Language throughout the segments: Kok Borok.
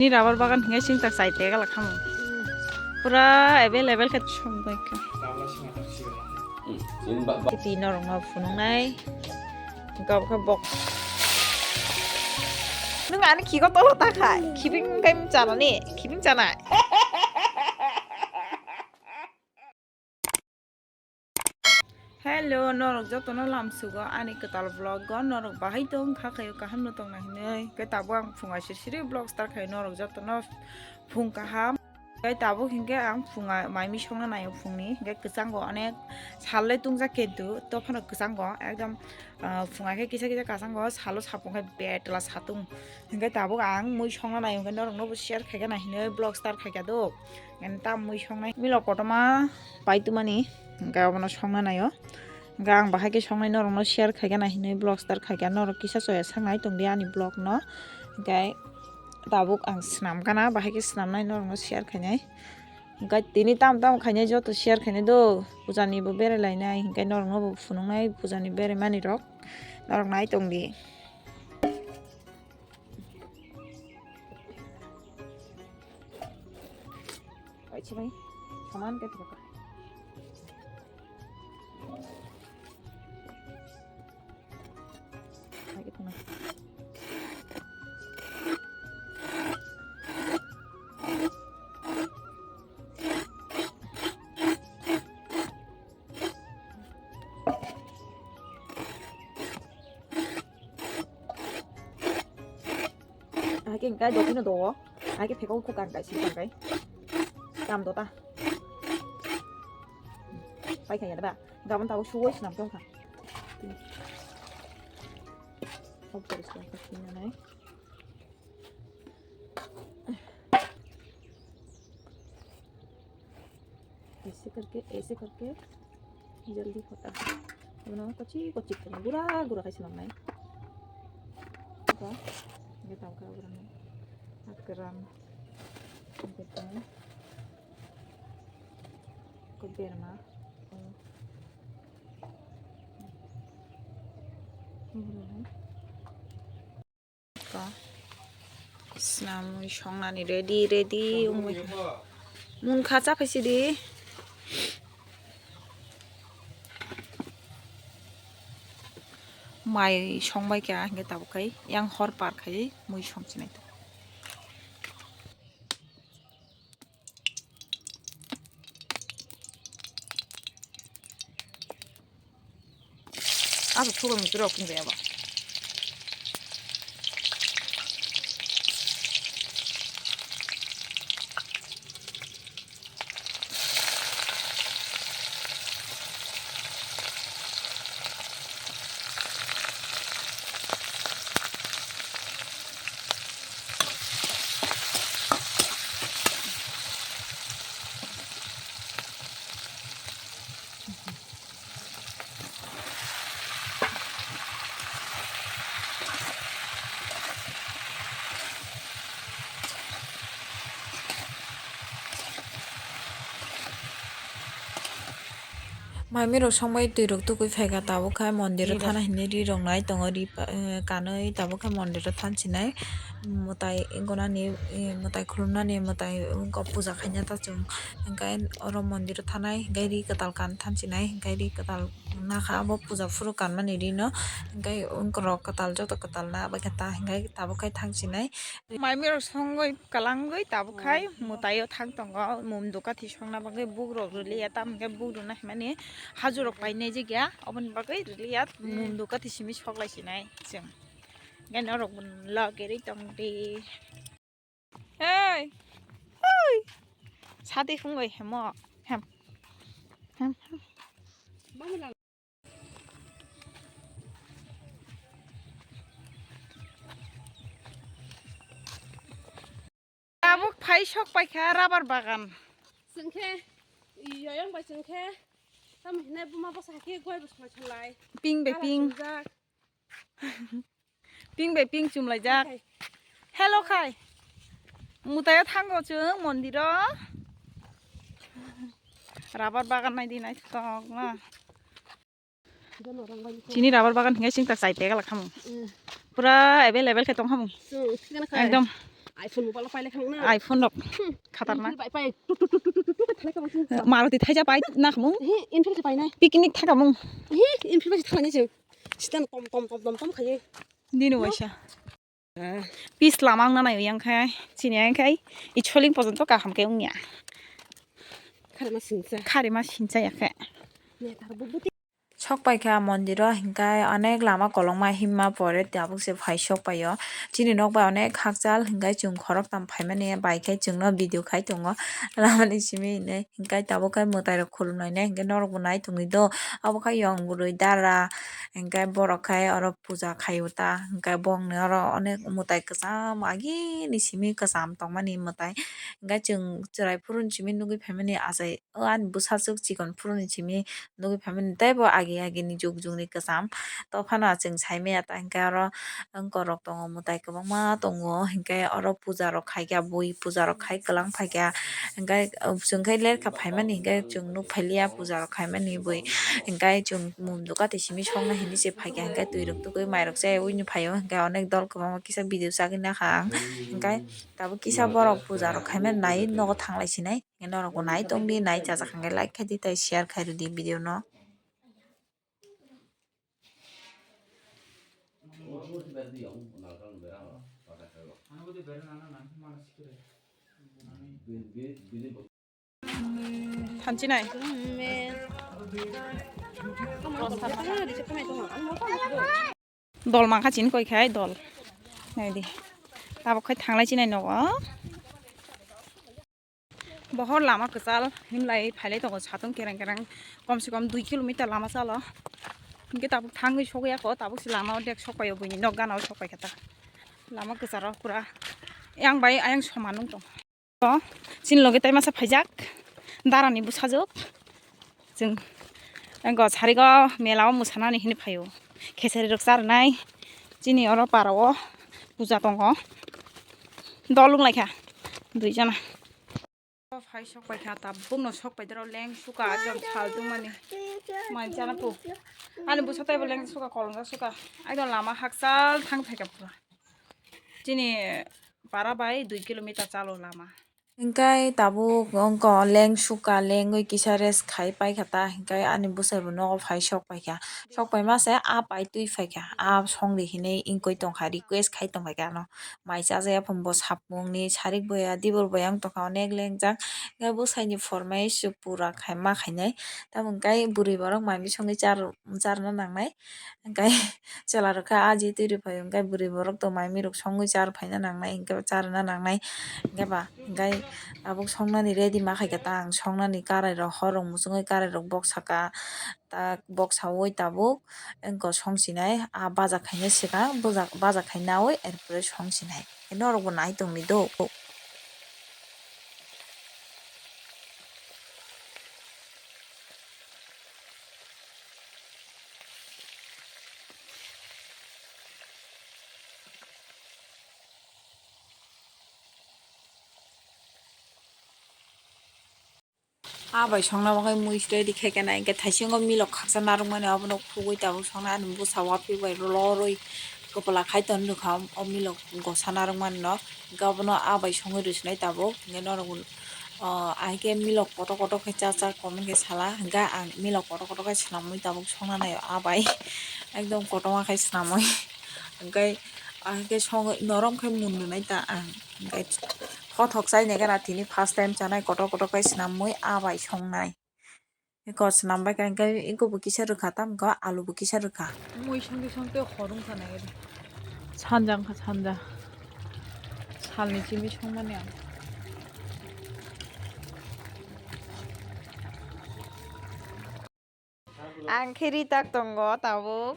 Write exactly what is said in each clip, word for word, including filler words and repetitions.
Ni rubber bagan hingai sing tak chai tega la khamu. Pura available khe song bai kha. Twi norok no phunuknai. Gab khe bok. Nung ani khigo tolo ta khai. Khibing kai chana ni. Khibing chana. Hello, norok jotono lamsugo ani kwtal vlog o, norok bahai tong kha khayo, kaham no tongna hinwi. Khe tabuk ang phunga siri siri vlog start khayo, norok jotono phung kaham. Khe tabuk hinkhe ang phunga mai mui songna naio phungni, hinkhe kwchango onek sal le tungjak kintu, to phano kwchango ekdom, ah, phunga khe kisa kisa kwchango, salo sapung khe betla satung. Hinkhe tabuk ang mui songna naio, hinkhe norokno bo share khaikha na hinwi vlog start khaikha do. Hinkhe tam mui songnai milo kotorma pai tumani, hinkhe obono songna naio. Hinkhe ang bahai khe songnai norokno share khaikha na hinwi vlog start khaikha, norok kisa soya sangnai tongdi ani vlog no. Hinkhe tabuk ang swnam gana, bahai khe swnamnai norokno share khainai. Hinkhe tini tam tam khainai joto share khainai do, pujani bo berai lainai, hinkhe norokno bo phunuknai pujani berai mani rok, norok nai tongdi. Kaisa bai saman khe thok. Hai ke kai do kino do. Hai ke phekau khuk ang kai sing kai. Tam do ta. Pai kha ya da ba. Gabon ta suwoi sinam tong kha. Hop terus kan kha sing nai. ऐसे करके, ऐसे करके जल्दी होता है। Mano kochi kochi kena gura gura kai sinam nai. Ko, nge tau ka gura nai. Akram. Nge tau. Ko berma. Nge gura nai. Ka. Snamwi songnani ready, ready wngwi. Munkha chaphai sidi. Mai songbai kha, hingke tabuk khai yang hor par khai mui songchinai. Abo thugo mui rok kung abo. Maimi rok songbai twi rok tukui phaikha, tabuk khai mondir o thana hinwi ri rok nai tongo, ri kanwi tabuk khai mondir o thansinai mwtai gonani, mwtai khulumnani, mwtai puja khaina ta chwng hwnkhe oro mondir o thanai hwnkhe ri kwtal kan thansinai hwnkhe ri kwtal nakha abo puja phuru kanmani rino hwnkhe rok kwtal joto kwtal na bai khe ta hwnkhe tabuk khai thangsinai. Maimi rok songwi kwlangwi tabuk khai mwtai o thang tongo mum duka thi songna bagwi buk rok rwliya tamo hwnkhe buk rwna himani hajur rok painai jigya oboni bagwi rwliya mum duka thi simi sok lai sinai chwng hwnkhe norok bo logeri tongdi. Hey! Hui! Sati phungwi hemo hem hem hem. Tabuk phai sok paikha rubber bagan. Chwngkhe yoyong bai chwngkhe tamo hinai buma bwsa hakhe goi bwsa salai. Ping bai ping. Ping bai ping chumlaijak. Hello khai. Mutaio thango chwng mondiro. Rubber bagan naidi naithok na. Chini rubber bagan hingai sing tak chai tega lakhamu. Pura available khe tongkhamu. Ekdom. iPhone mobile pailai khang na. iPhone rok khatarna. Pai pai tu tu tu tu tu tu thalai ka bang. Maruti thaija pai na khamung. He, Enfield se painai. Picnic thakamung. He, Enfield se thalai ni se. Sitan tom tom tom tom tom khaye. Dino waisa. Pis lama wngna naio yang khai, chini yang khai, i choling pojonto kaham khe wngya. Kharima sinsa. Kharima sinsa ya khe. Sok pai kha mondiro, hinkai onek lama kolokma himma pore tabuk se phai sok paio. Chini nok bai onek hakchal, hinkai chwng khoroktham phaimani bai khe chwngno video khai tongo. Lamani simi hinwi. Hinkhe tabuk khe mwtai rok khulumlainai hinkhe norokbo nai tongwi do. Abo khe yong bwrwi dara hinkhe borok khe oro puja khaio ta hinkhe bongni oro onek mwtai kwcham agini simi kwcham tongmani mwtai hinkhe chwng chwrai phuru simi nugwi phaimani achai o ani bwsajwk chikon phuruni simi nugwi phaimani teibo agi agini jug jugni kwcham. Tophano achwng saimanya ta hinkhe oro. Wngkorok tongo, mwtai kwbangma tongo, hinkhe oro puja rok khaikha, bui puja rok khai kwlang phaikha, hinkhe chwng khe lerkha phaimani hinkhe chwng nuk phailiya puja rok khaimani bui, hinkhe chwng mum duka twi simi sokna hinwi se phaikha, hinkhe twi rok tugwi mai rok chaywi phaio, hinkhe onek dol kwbangma kisa video chagwi nakha ang, hinkhe tabuk kisa borok puja rok khaimani nai nogo thanglai sinai, hinkhe norokbo nai tongdi, nai chajak hinkhe like khaidi tei share khairwdi video no. Thanchi nai. Dol mangkha chini koi khai dol. Nai di. Tabok khai thanglai chinai nogo. Bohor lama kwchal himlai phailai tongo satung kereng kereng, kom se kom dui kilometer lama chalo. Hinkhe tabuk thangwi sogwi ya kho, tabuk se lama o dek sok paio, buini nok gana o sok paikha ta. Lama kwcharo pura yang bai ayang soman wng tong. Chini loge tai masa phaijak, darani bwsajwk. Chwng go sarigo mela o mwsanani hinwi phaio. Khesari rok charwnai. Chini oro para o puja tongo. Dol wng lai kha dui jona. Phai sok pai kha, tabuk no sok pai doro leng suka ekdom sal tungmani. Mai chana pu. Ani bwsa tei bo leng suka kolom jak suka. Ekdom lama hakchal thang thai kha pura. Chini para bai dui kilometer chalo lama. Hinkhe tabuk wngkha leng suka lengwi kisa rest khai paikha ta, hinkhe ani bwsai bo nogo phai sok paikha. Sok paima se a pai twi phaikha, a songri hinwi wngwi tongkha, request khai tongkha ano. Mai chajakya phano bo sapungni sarik boya dibor boya wng tongkha, onek lengjak. Hinkhe bwsaini formai se pura khai ma khainai. Tamo hinkhe bwrwi borok mai bisongwi char-, charna nangnai. Hinkhe chwla rok khe aji twi rw phai o, hinkhe bwrwi borok to mai mirok songwi char phaina nangnai, hinkhe charwna nangnai. Hinkhe ba, hinkhe tabuk songnani ready ma khaikha ta ang, songnani karai rok hor rok muchungwi karai rok bok saka, ta bok saui tabuk wngkha songsinai, a baja khaina swkang, baja khaina ui, er pore songsinai. Norokbo nai tongni do. A bai songna bagwi mui ready khe kena, hinkhe thaisingo milok khaksa narwkmani, obono khugui tabuk songna ani bwsa uaphuk bai lorwi kwpla khai ton rwkha o milok gosa narwkmani no, hinkhe obono a bai songwi rwsinai tabuk, hinkhe norok, o, ahikhe milok kotor kotor khe char char comment khe sala, hinkhe ang milok kotor kotor khe swnamwi tabuk songna naio a bai, ekdom kotorma khe swnamwi, hinkhe ahikhe songwi norom khe mun rwnai ta ang, hinkhe. Hothok chai nai gana tini first time chanai kotor kotor khe swnamwi a bai songnai. Eko swnam bai kha hinkhe eko bo kisa rwkha tamo khe alu bo kisa rwkha. Mui songwi songwi tei hor wngkha nai. Sanja wngkha sanja. Salni chini songmani ang. Ang khe ri tak tongo tabuk.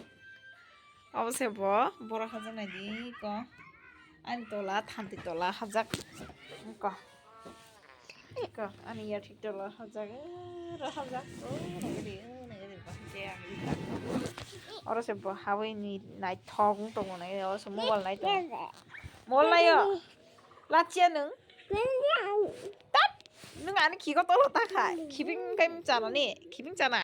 Obo se bo borok hajak nai di ko. Ani tola thanti tola hajak ko. Ko ani yathik tola hajak, oro hajak, o nai di, o nai di, bahai khe ang ri tak tongo. Oro se bo habwi ni naithok wng tongo nai, oro se mobile nai tongo. Mobile naio. Lachia nwng? Tat! Nwng ani khiko tolo ta khai. Khibing kai chanani? Khibing chana?